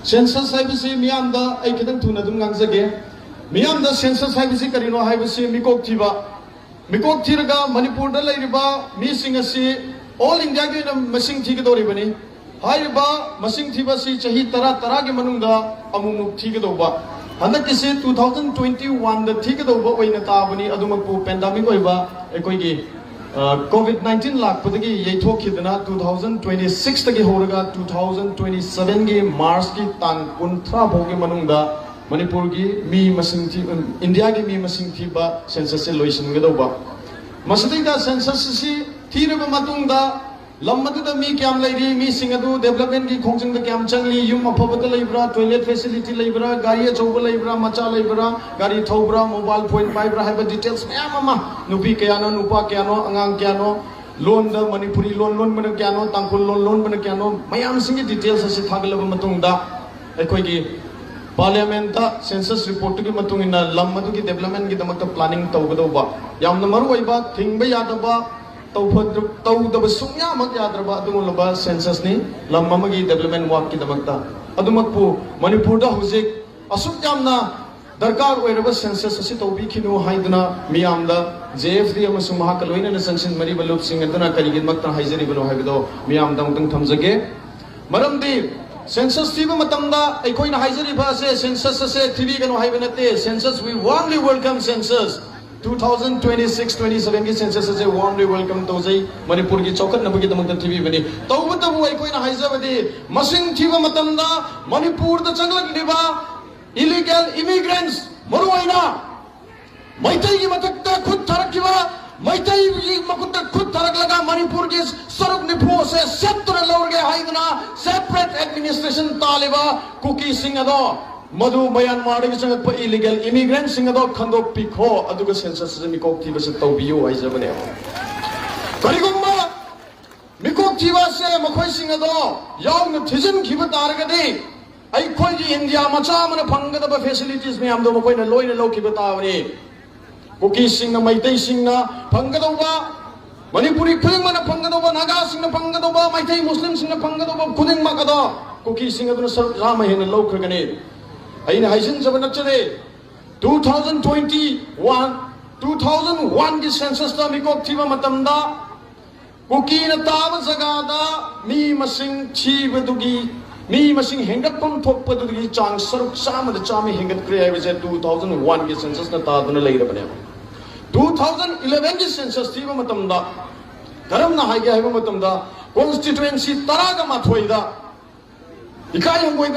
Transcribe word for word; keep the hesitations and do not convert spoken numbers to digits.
Census ꯍꯥꯏꯕꯁꯤ ꯃꯤꯌꯥꯝꯗ ꯑꯩ ꯈꯤꯇꯪ ꯊꯨꯅ ꯑꯗꯨꯝ ꯉꯥꯡꯖꯒꯦ꯫ ꯃꯤꯌꯥꯝꯗ census ꯍꯥꯏꯕꯁꯤ ꯀꯔꯤꯅꯣ ꯍꯥꯏꯕꯁꯤ ꯃꯤꯀꯣꯛ ꯊꯤꯕ꯫ ꯃꯤꯀꯣꯛ ꯊꯤꯔꯒ ꯃꯅꯤꯄꯨꯔꯗ ꯂꯩꯔꯤꯕ ꯃꯤꯁꯤꯡ ꯑꯁꯤ all Indiaꯒꯤ ꯑꯣꯏꯅ ꯃꯁꯤꯡ ꯊꯤꯒꯗꯧꯔꯤꯕꯅꯤ꯫ ꯍꯥꯏꯔꯤꯕ ꯃꯁꯤꯡ ꯊꯤꯕ ꯑꯁꯤ ꯆꯍꯤ ꯇꯔꯥ, ꯇꯔꯥꯒꯤ ꯃꯅꯨꯡꯗ ꯑꯃꯨꯛꯃꯨꯛ ꯊꯤꯒꯗꯧꯕ꯫ ꯍꯟꯗꯛꯀꯤꯁꯤ two thousand twenty oneꯗ ꯊꯤꯒꯗꯧꯕ ꯑꯣꯏꯅ ꯇꯥꯕꯅꯤ꯫ ꯑꯗꯨꯃꯛꯄꯨ pandemic ꯑꯣꯏꯕ ꯑꯩꯈꯣꯏꯒꯤ ꯀꯣꯚꯤꯗ ꯅꯥꯏꯟꯇꯤꯟ ꯂꯥꯛꯄꯗꯒꯤ ꯌꯩꯊꯣꯛꯈꯤꯗꯅ two thousand twenty sixꯇꯒꯤ ꯍꯧꯔꯒ two thousand twenty sevenꯒꯤ ꯃꯥꯔꯆꯀꯤ ꯇꯥꯡ ꯀꯨꯟꯊ꯭ꯔꯥ ꯐꯥꯎꯒꯤ ꯃꯅꯨꯡꯗ ꯃꯅꯤꯄꯨꯔꯒꯤ ꯃꯤ ꯃꯁꯤꯡ ꯊꯤ Indiaꯒꯤ ꯃꯤ ꯃꯁꯤꯡ ꯊꯤꯕ censusꯁꯦ ꯂꯣꯏꯁꯤꯟꯒꯗꯧꯕ꯫ ꯃꯁꯤꯗꯩꯗ census ꯑꯁꯤ ꯊꯤꯔꯕ ꯃꯇꯨꯡꯗ ꯂꯝ ꯑꯗꯨꯗ ꯃꯤ ꯀꯌꯥꯝ ꯂꯩꯔꯤ, ꯃꯤꯁꯤꯡ ꯑꯗꯨ developmentꯀꯤ ꯈꯣꯡꯖꯪꯗ ꯀꯌꯥꯝ ꯆꯪꯂꯤ, ꯌꯨꯝ ꯑꯐꯕꯗ ꯂꯩꯕ꯭ꯔꯥ, toilet facility ꯂꯩꯕ꯭ꯔꯥ, ꯒꯥꯔꯤ ꯑꯆꯧꯕ ꯂꯩꯕ꯭ꯔꯥ, ꯃꯆꯥ ꯂꯩꯕ꯭ꯔꯥ, ꯒꯥꯔꯤ ꯊꯧꯕ꯭ꯔꯥ, mobile phone ꯄꯥꯏꯕ꯭ꯔꯥ ꯍꯥꯏꯕ details ꯃꯌꯥꯝ ꯑꯃ, ꯅꯨꯄꯤ ꯀꯌꯥꯅꯣ, ꯅꯨꯄꯥ ꯀꯌꯥꯅꯣ, ꯑꯉꯥꯡ ꯀꯌꯥꯅꯣ, ꯂꯣꯟꯗ ꯃꯅꯤꯄꯨꯔꯤ ꯂꯣꯟ ꯂꯣꯟꯕꯅ ꯀꯌꯥꯅꯣ, ꯇꯥꯡꯈꯨꯜ ꯂꯣꯟ ꯂꯣꯟꯕꯅ ꯀꯌꯥꯅꯣ, ꯃꯌꯥꯝꯁꯤꯡꯒꯤ details ꯑꯁꯤ ꯊꯥꯒꯠꯂꯕ ꯃꯇꯨꯡꯗ ꯑꯩꯈꯣꯏꯒꯤ parliamentꯇ census reportꯇꯨꯒꯤ ꯃꯇꯨꯡ ꯏꯟꯅ ꯂꯝ ꯑꯗꯨꯒꯤ developmentꯀꯤꯗꯃꯛꯇ planning ꯇꯧꯒꯗꯧꯕ꯫ ꯌꯥꯝꯅ ꯃꯔꯨꯑꯣꯏꯕ, ꯊꯤꯡꯕ ꯌꯥꯗꯕ, ꯇꯧꯐꯗ- ꯇꯧꯗꯕ ꯁꯨꯡꯌꯥꯃꯛ ꯌꯥꯗ꯭ꯔꯕ ꯑꯗꯨꯒꯨꯝꯂꯕ censusꯅꯤ ꯂꯝ ꯑꯃꯒꯤ development workꯀꯤꯗꯃꯛꯇ꯫ ꯑꯗꯨꯃꯛꯄꯨ ꯃꯅꯤꯄꯨꯔꯗ ꯍꯧꯖꯤꯛ ꯑꯁꯨꯛ ꯌꯥꯝꯅ ꯗꯔꯀꯥꯔ ꯑꯣꯏꯔꯕ census ꯑꯁꯤ ꯇꯧꯕꯤꯈꯤꯅꯨ ꯍꯥꯏꯗꯨꯅ ꯃꯤꯌꯥꯝꯗ JFD ꯑꯃꯁꯨꯡ ꯃꯍꯥꯛꯀ ꯂꯣꯏꯅꯅ ꯆꯪꯁꯤꯟꯅꯔꯤꯕ ꯂꯨꯞꯁꯤꯡ ꯑꯗꯨꯅ ꯀꯔꯤꯒꯤꯗꯃꯛꯇ ꯍꯥꯏꯖꯔꯤꯕꯅꯣ ꯍꯥꯏꯕꯗꯣ ꯃꯤꯌꯥꯝꯗ ꯑꯃꯨꯛꯇꯪ ꯊꯝꯖꯒꯦ꯫ ꯃꯔꯝꯗꯤ census ꯊꯤꯕ ꯃꯇꯝꯗ ꯑꯩꯈꯣꯏꯅ ꯍꯥꯏꯖꯔꯤꯕ ꯑꯁꯦ census ꯑꯁꯦ ꯊꯤꯕꯤꯒꯅꯨ ꯍꯥꯏꯕ ꯅꯠꯇꯦ꯫ Census, we warmly welcome census꯫ Two thousand twenty six twenty sevenꯒꯤ census ꯑꯁꯦ warmly welcome ꯇꯧꯖꯩ꯫ ꯃꯅꯤꯄꯨꯔꯒꯤ ꯆꯥꯎꯈꯠꯅꯕꯒꯤꯗꯃꯛꯇ ꯊꯤꯕꯤꯕꯅꯤ꯫ ꯇꯧꯕꯇꯕꯨ ꯑꯩꯈꯣꯏꯅ ꯍꯥꯏꯖꯕꯗꯤ ꯃꯁꯤꯡ ꯊꯤꯕ ꯃꯇꯝꯗ ꯃꯅꯤꯄꯨꯔꯗ ꯆꯪꯂꯛꯂꯤꯕ illegal immigrants, ꯃꯔꯨꯑꯣꯏꯅ ꯃꯩꯇꯩꯒꯤ ꯃꯊꯛꯇ ꯈꯨꯠ ꯊꯥꯔꯛꯈꯤꯕ, ꯃꯩꯇꯩꯒꯤ ꯃꯈꯨꯠꯇ ꯈꯨꯠ ꯊꯥꯔꯛꯂꯒ ꯃꯅꯤꯄꯨꯔꯒꯤ ꯁꯔꯨꯛ ꯅꯤꯐꯨ ꯑꯁꯦ ꯁꯦꯠꯇꯨꯅ ꯂꯧꯔꯒꯦ ꯍꯥꯏꯗꯨꯅ separate administration ꯇꯥꯜꯂꯤꯕ ꯀꯨꯀꯤꯁꯤꯡ ꯑꯗꯣ, ꯃꯗꯨ ꯃ꯭ꯌꯥꯟꯃꯥꯔꯗꯒꯤ ꯆꯪꯂꯛꯄ illegal immigrantꯁꯤꯡ ꯑꯗꯣ ꯈꯟꯗꯣꯛꯄꯤꯈꯣ, ꯑꯗꯨꯒ census ꯑꯁꯤ ꯃꯤꯀꯣꯛ ꯊꯤꯕꯁꯤ ꯇꯧꯕꯤꯌꯨ ꯍꯥꯏꯖꯕꯅꯦꯕ꯫ ꯀꯔꯤꯒꯨꯝꯕ ꯃꯤꯀꯣꯛ ꯊꯤꯕ ꯑꯁꯦ ꯃꯈꯣꯏꯁꯤꯡ ꯑꯗꯣ ꯌꯥꯎꯅ ꯊꯤꯖꯤꯟꯈꯤꯕ ꯇꯥꯔꯒꯗꯤ ꯑꯩꯈꯣꯏꯒꯤ ꯏꯟꯗꯤꯌꯥ ꯃꯆꯥ ꯑꯃꯅ ꯐꯪꯒꯗꯕ facilities ꯃꯌꯥꯝꯗꯣ ꯃꯈꯣꯏꯅ ꯂꯣꯏꯅ ꯂꯧꯈꯤꯕ ꯇꯥꯕꯅꯤ꯫ ꯀꯨꯀꯤꯁꯤꯡꯅ, ꯃꯩꯇꯩꯁꯤꯡꯅ ꯐꯪꯒꯗꯧꯕ, ꯃꯅꯤꯄꯨꯔꯤ ꯈꯨꯗꯤꯡꯃꯛꯅ ꯐꯪꯒꯗꯧꯕ, ꯅꯥꯒꯥꯁꯤꯡꯅ ꯐꯪꯒꯗꯧꯕ, ꯃꯩꯇꯩ ꯃꯨꯁꯂꯤꯝꯁꯤꯡꯅ ꯐꯪꯒꯗꯧꯕ ꯈꯨꯗꯤꯡꯃꯛ ꯑꯗꯣ ꯀꯨꯀꯤꯁꯤꯡ ꯑꯗꯨꯅ ꯁꯔꯨꯛ ꯆꯥꯝꯃ ꯍꯦꯟꯅ ꯂꯧꯈ꯭ꯔꯒꯅꯤ꯫ ꯑꯩꯅ ꯍꯥꯏꯖꯤꯟꯖꯕ ꯅꯠꯆꯗꯦ꯫ Two thousand twenty one, two thousand one ꯒꯤ censusꯇ ꯃꯤꯀꯣꯛ ꯊꯤꯕ ꯃꯇꯝꯗ ꯀꯨꯀꯤꯅ ꯇꯥꯕ ꯖꯒꯥꯗ ꯃꯤ ꯃꯁꯤꯡ ꯊꯤꯕꯗꯨꯒꯤ, ꯃꯤ ꯃꯁꯤꯡ ꯍꯦꯟꯒꯠꯐꯝ ꯊꯣꯛꯄꯗꯨꯒꯤ ꯆꯥꯡ ꯁꯔꯨꯛ ꯆꯥꯝꯃꯗ ꯆꯥꯝꯃ ꯍꯦꯟꯒꯠꯈ꯭ꯔꯦ ꯍꯥꯏꯕꯁꯦ two thousand one ꯒꯤ censusꯅ ꯇꯥꯗꯨꯅ ꯂꯩꯔꯕꯅꯦꯕ꯫ Two thousand eleven ꯒꯤ census ꯊꯤꯕ ꯃꯇꯝꯗ ꯀꯔꯝꯅ ꯍꯥꯏꯒꯦ ꯍꯥꯏꯕ ꯃꯇꯝꯗ, constituency ꯇꯔꯥꯒ ꯃꯥꯊꯣꯏꯗ ꯏꯀꯥꯏ ꯍꯪꯒꯣꯏꯗꯅ